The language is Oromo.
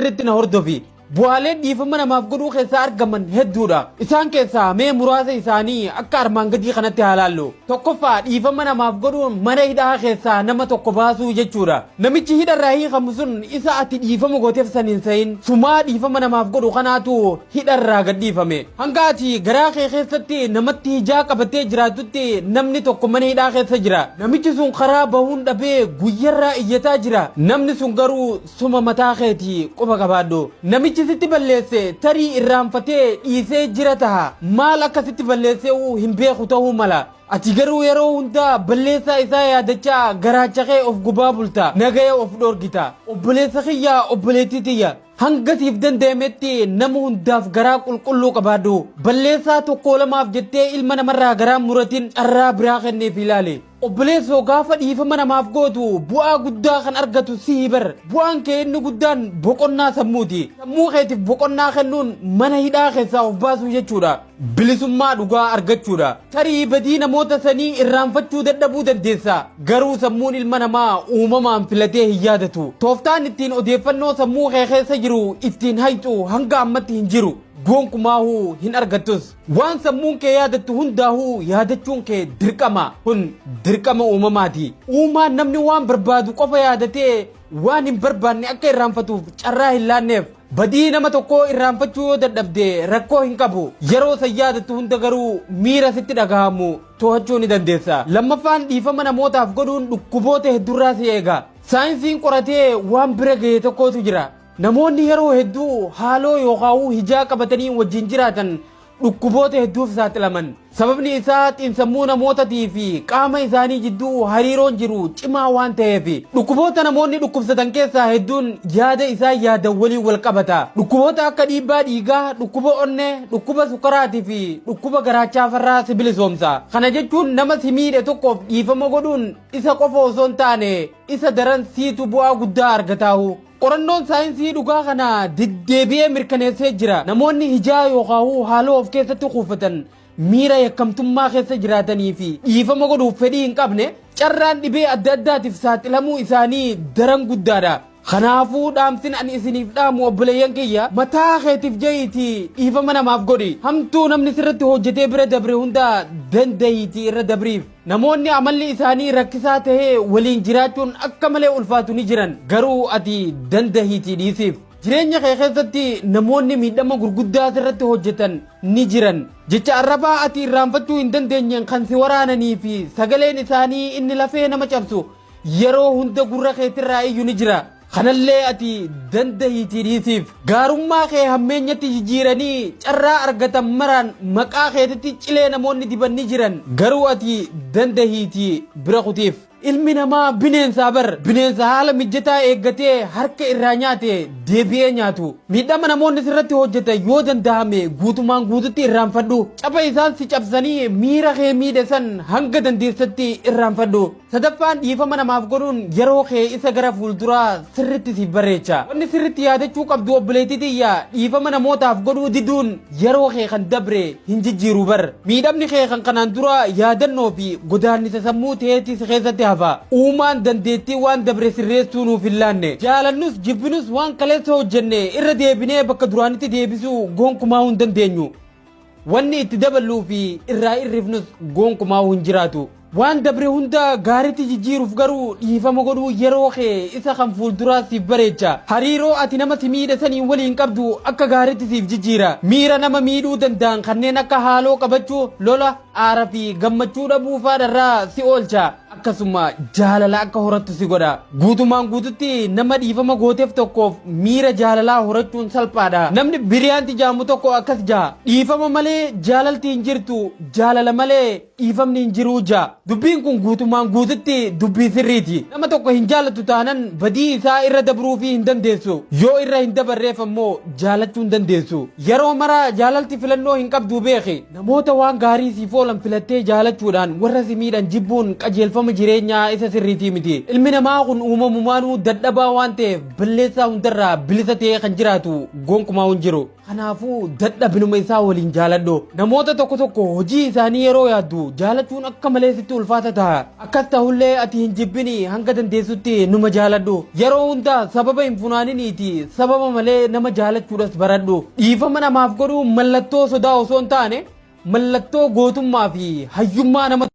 Sirriitti na hordofi. Bu'aaleen dhiifama namaaf godhuu keessaa argaman hedduudha. Isaan keessaa mee muraasa isaanii akka armaan gadii kanatti haa laallu. Tokkoffaa, dhiifama namaaf godhuun mana hidhaa keessaa nama tokko baasuu jechuudha. Namichi hidharraa hiikamu sun isa ati dhiifama gooteef san hin se'in. Sumaa dhiifama namaaf godhu kanaatu hidharraa gadhiifame. Hanga ati garaa kee keessatti namatti hijaa qabattee jiraattutti namni tokko mana hidhaa keessa jira. Namichi sun karaa bahuun dhabee guyyarraa iyyataa jira. Namni sun garuu suma mataa keeti quba qabaadhu. Namichi sitti balleesse tarii irraanfatee dhiisee jira taha. Maal akka sitti balleessee'uu hin beeku tahuu mala. Ati garuu yeroo hunda balleessaa isaa yaadachaa garaacha kee of gubaa bulta. Nagaya of dhoorgita. Obboleessa kiyya, obboleettii tiyya. Hanga siif danda'ametti nama hundaaf garaa qulqulluu qabaadhu. Balleessaa tokkoo lamaaf jettee ilma namarraa garaa hin muratin, carraa biraa kenniif ilaali. Obboleessoo, gaafa dhiifama namaaf gootu bu'aa guddaa kan argatu sihi bar. Bu'aan kee inni guddaan boqonnaa sammuuti. Sammuu keetiif boqonnaa kennuun mana hidhaa keessaa of baasuu jechuudha. Bilisummaa dhugaa argachuudha. Tarii badii namoota sanii irraanfachuu dadhabuu dandeessa. Garuu sammuun ilma namaa uumamaan filatee hin yaadatu. Tooftaan ittiin odeeffannoo sammuu kee keessa jiru ittiin hayxu hanga ammatti hin jiru. Gonkumaahuu hin argattus. Waan sammuun kee yaadattu hundaahuu yaadachuun kee dirqama. Kun dirqama uumamaati. Uumaan namni waan barbaadu qofa yaadatee waan hin barbaanne akka irraanfatuuf carraa hin laanneef. Badii nama tokkoo irraanfachuu yoo dadhabde rakkoo hin qabu. Yeroo san yaadattu hunda garuu miira sitti dhagahamu to'achuu ni dandeessa. Lammaffaan, dhiifama namootaaf godhuun dhukkuboota heddurraa si eega. Saayinsiin qoratee waan bira gahe tokkotu jira. Namoonni yeroo hedduu haaloo yookaahuu hijaa qabatanii wajjin jiraatan dhukkuboota hedduuf saaxilaman. Sababni isaa xiinsammuu namootatii fi qaama isaanii jidduu hariiroon jiru cimaa waan ta'eefi. Dhukkuboota namoonni dhukkubsatan keessaa hedduun yaada isaan yaadan waliin wal qabata. Dhukkuboota akka dhiibbaa dhiigaa, dhukkuba onnee, dhukkuba sukkaraatii fi dhukkuba garaachaafarraa si bilisoomsa. Kana jechuun nama si miidhe tokkoof dhiifama godhuun isa qofa osoo hin taane isa daran siitu bu'aa guddaa argataahu. Qorannoon saayinsii dhugaa kana deddeebi'ee mirkaneessee jira. Namoonni hijaa yookaahuu haaloo of keessatti kuufatan, miira yakkamtummaa keessa jiraatanii fi dhiifama godhuuf fedhii hin qabne carraan dhibee adda addaatiif saaxilamuu isaanii daran guddaadha. Kanaafuu dhaamsin ani isiniif dhaamu, obboleeyyan kiyya, mataa keetiif ja'iitii dhiifama namaaf godhi. Hamtuu namni sirratti hojjetee bira dabre hunda danda'iitii irra dabriif. Namoonni amalli isaanii rakkisaa tahee waliin jiraachuun akka malee ulfaatu ni jiran. Garuu ati dandahiitii dhiisiif. Jireenya kee keessatti namoonni miidhama gurguddaa sirratti hojjetan ni jiran. Jecha arrabaa ati irraanfachuu hin dandeenyeen kan si waraananii fi sagaleen isaanii inni lafee nama cabsu yeroo hunda gurra keetirraa iyyu ni jira. Kanallee ati dandahiitii dhiisiif. Gaarummaa kee hammeenyatti jijjiiranii carraa argatan maraan maqaa keetitti cilee namoonni diban ni jiran. Garuu ati dandahiitii bira kutiif. Ilmi namaa bineensaa bar. Bineensa haala mijjataa eeggatee harka irraa nyaate deebi'ee nyaatu. Miidhama namoonni sirratti hojjetan yoo danda'ame guutumaan guututti irraanfadhu. Caba isaan si cabsanii miira kee miidhe san hanga dandeessetti irraanfadhu. Sadaffaan, dhiifama namaaf godhuun yeroo kee isa gara fuulduraa sirritti siif bareecha. Wanni sirritti yaadachuu qabdu, obboleettii tiyya, dhiifama namootaaf godhuu diduun yeroo kee kan dabre hin jijjiiru bar. Miidhamni kee kan kanaan dura yaadannoo fi godaannisa sammuu ta'eeti si keessatti hafa. Uumaan dandeettii waan dabre sirreessuu nuuf hin laanne. Jaalannus jibbinus waan kaleessa hojjenne irra deebinee bakka duraanitti deebisuu gonkumaa hin dandeenyu. Wanni itti daballuu fi irraa irrifnus gonkumaa hin jiraatu. Waan dabre hunda gaariitti jijjiiruuf garuu dhiifama godhuu yeroo kee isa kan fuulduraa siif bareecha. Hariiroo ati nama si miidhe saniin waliin qabdu akka gaariitti siif jijjiira. Miira nama miidhuu danda'an kanneen akka haaloo qabachuu, lola, aara fi gammachuu dhabuu faadharraa si oolcha. Akkasuma jaalala akka horattu si godha. Guutumaan guututti nama dhiifama gooteef tokkoof miira jaalalaa horachuun salphaadha. Namni Biriyaanti jaamu tokko akkas ja'a. "Dhiifama malee jaalalti hin jirtu, jaalala malee dhiifamni hin jiruu" ja'a. Dubbiin kun guutumaan guututti dubbii sirriiti. Nama tokko hin jaalattu taanan badii isaa irra dabruufii hin dandeessu. Yoo irra hin dabarreef ammoo jaalachuu hin dandeessu. Yeroo mara jaalalti filannoo hin qabduu beeki. Namoota waan gaarii siif oolan filattee jaalachuudhaan warra si miidhan jibbuun qajeelfama qajeelfama jireenyaa isa sirriitii miti. Ilmi namaa kun uumamumaanuu dadhabaa waan ta'eef, balleessaa hundarraa bilisa ta'ee kan jiraatu gonkumaa hin jiru. Kanaafuu dadhabinuma isaa waliin jaaladhu. Namoota tokko tokko hojii isaanii yeroo yaaddu jaalachuun akka malee sitti ulfaata ta'a. Akkas ta'ullee ati hin jibbini, hanga dandeessutti numa jaaladhu. Yeroo hunda sababa hin funaaniniiti sababa malee nama jaalachuudhas baradhu. Dhiifama namaaf godhuu mallattoo sodaa osoo hin taane, mallattoo gootummaa fi hayyummaa nama